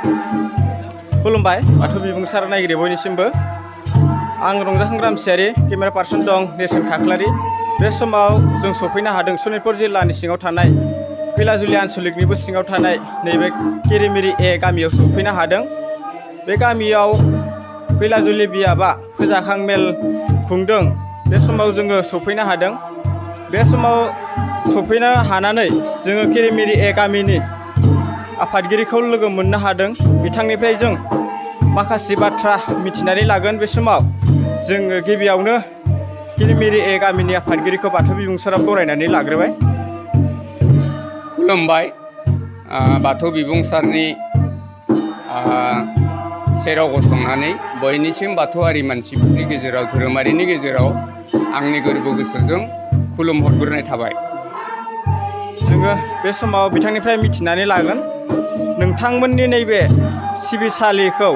खुलुमबाय बाथौ बिबुंसार नायगिरि बयनिसिमबो आं रंजाखां रामसियारि केमेरा पार्सन दं नेरसोन खाख्लारि। बे समाव जों सफैनो हादों सनितपुर जिल्लानि सिङाव थानाय खैलाजुलि आन्सलिकनिबो सिङाव थानाय नैबे केरिमिरि ए गामियाव सफैनो हादों। बे गामियाव खैलाजुलि बियाबा फोजाखां मेल खुंदों। बे समाव जोङो सफैनो हादों। बे समाव सफैनो हानानै जोङो केरिमिरि ए गामिनि आफादगिरिखौ लोगो मोननो हादों। बिथांनिफ्राय जों माखासे बाथ्रा मिथिनानै लागोन। बे समाव जोङो गिबियावनो केरिमिरि ए गामिनि आफादगिरिखौ बाथौ बिबुंसाराव बरायनानै लाग्रोबाय। खुलुमबाय। बाथौ बिबुंसारनि सेराव गसंनानै बयनिसिम बाथौआरि मानसिफोरनि गेजेराव धोरोमारिनि गेजेराव आंनि गोरबो गोसोजों खुलुमहरग्रोनाय थाबाय। जोङो बे समाव बिथांनिफ्राय मिथिनानै लागोन नोंथांमोननि नैबे सिबिसालिखौ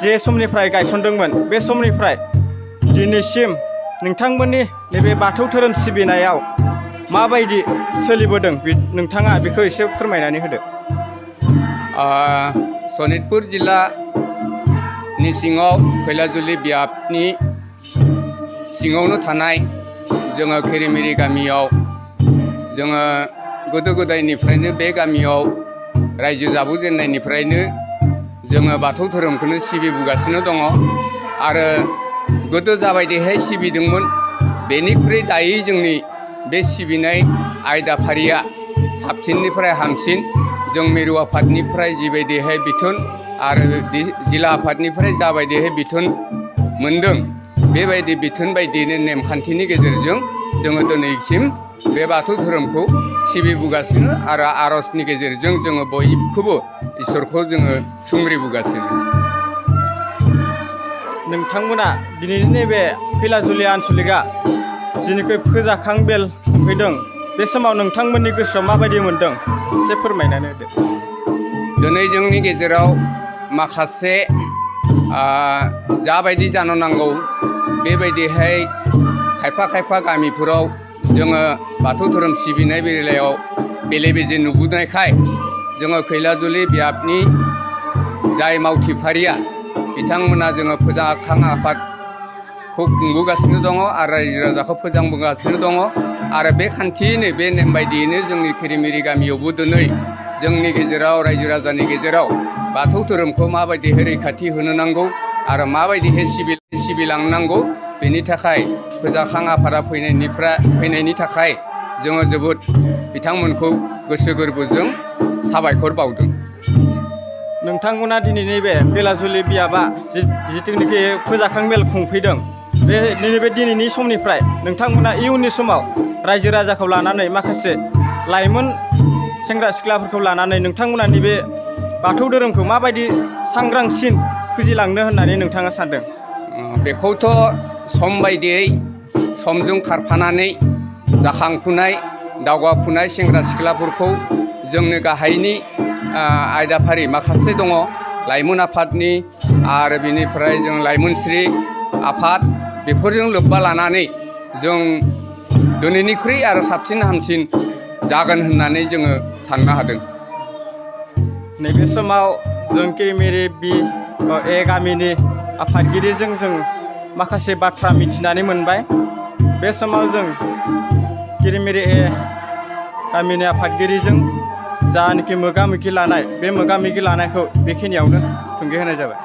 जे समनिफ्राय गायसनदोंमोन बे समनिफ्राय दिनैसिम नोंथांमोननि नैबे बाथौ धोरोम सिबिनायाव माबायदि सोलिबोदों नोंथाङा बेखौ एसे फोरमायनानै होदो। सनितपुर जिल्लानि सिङाव खैलाजुलि बियाबनि सिङावनो थानाय जोङो केरिमिरि गामियाव जोङो गोदो गोदायनिफ्रायनो बे गामियाव रायजो जाबोजेननायनिफ्रायनो जोङो बाथौ धोरोमखौनो सिबिबोगासिनो दङ। आरो गोदो जाबायदिहाय सिबिदोंमोन बेनिख्रुइ दायै जोंनि बे सिबिनाय आयदाफारिया साबसिननिफ्राय हामसिन। जों मिरु आफादनिफ्राय जिबायदिहाय बिथोन आरो जिल्ला आफादनिफ्राय जाबायदिहाय बिथोन मोनदों बेबायदि बिथोन बायदियैनो नेमखान्थिनि गेजेरजों जोङो दिनैसिम बे बाथौ धोरोमखौ सिबिबोगासिनो आरो आर'जनि गेजेरजों जोङो बयखौबो इसोरखौ जोङो सुंग्रिबोगासिनो। नोंथांमोना दिनैनि नैबे खैलाजुलि आन्सलिकआ जेनिखि फोजाखां बेल खुंफैदों बे समाव नोंथांमोननि गोसोआव माबायदि मोनदों एसे फोरमायनानै होदो। दिनै जोंनि गेजेराव माखासे जाबायदि जानो नांगौ बेबायदिहाय खायफा खायफा गामिफोराव जोङो बाथौ धोरोम सिबिनाय बेलायाव बेले बेजे नुबोनायखाय जोङो खैलाजुलि बियाबनि जाय मावथिफारिया बिथांमोना जोङो फोजाखां आफादखौ खुंबोगासिनो दङ आरो रायजो राजाखौ फोजांबोगासिनो दङ। आरो बे खान्थियैनो बे नेम बायदियैनो जोंनि केरिमिरि गामियावबो दिनै जोंनि गेजेराव रायजो राजानि गेजेराव बाथौ धोरोमखौ माबायदिहाय रैखाथि होनो नांगौ आरो माबायदिहाय सिबिलांनांगौ बेनि थाखाय फोजाखां आफादा फैनायनि थाखाय जोङो जोबोद बिथांमोनखौ गोसो गोरबोजों साबायखर बावदों। नोंथांमोना दिनैनि बे खैलाजुलि बियाबा जिथुनिखि फोजाखां मेल खुंफैदों बे नैबे दिनैनि समनिफ्राय नोंथांमोना इयुननि समाव रायजो राजाखौ लानानै माखासे लाइमोन सेंग्रा सिख्लाफोरखौ लानानै नोंथांमोना नैबे बाथौ धोरोमखौ माबायदि सांग्रांसिन फुजिलांनो होननानै नोंथाङा सानदों? बेखौथ' सम बायदियै समजों खारफानानै जाखांफुनाय दावगाफुनाय सेंग्रा सिख्लाफोरखौ जोंनो गाहायनि आयदाफारि माखासे दङ लाइमोन आफादनि आरो बिनिफ्राय जों लाइमोनस्रि आफाद बेफोरजों लोब्बा लानानै जों दिनैनिख्रुइ आरो साबसिन हामसिन जागोन होननानै जोङो साननो हादों। नैबे समाव जों केरिमिरि ए गामिनि आफादगिरिजों जों माखासे बाथ्रा मिथिनानै मोनबाय। बे समाव जों केरिमिरि ए गामिनि आफादगिरिजों जानाखि मोगा मोगि लानाय बे मोगा मोगि लानायखौ बेखिनियावनो थुंगे होनाय जाबाय।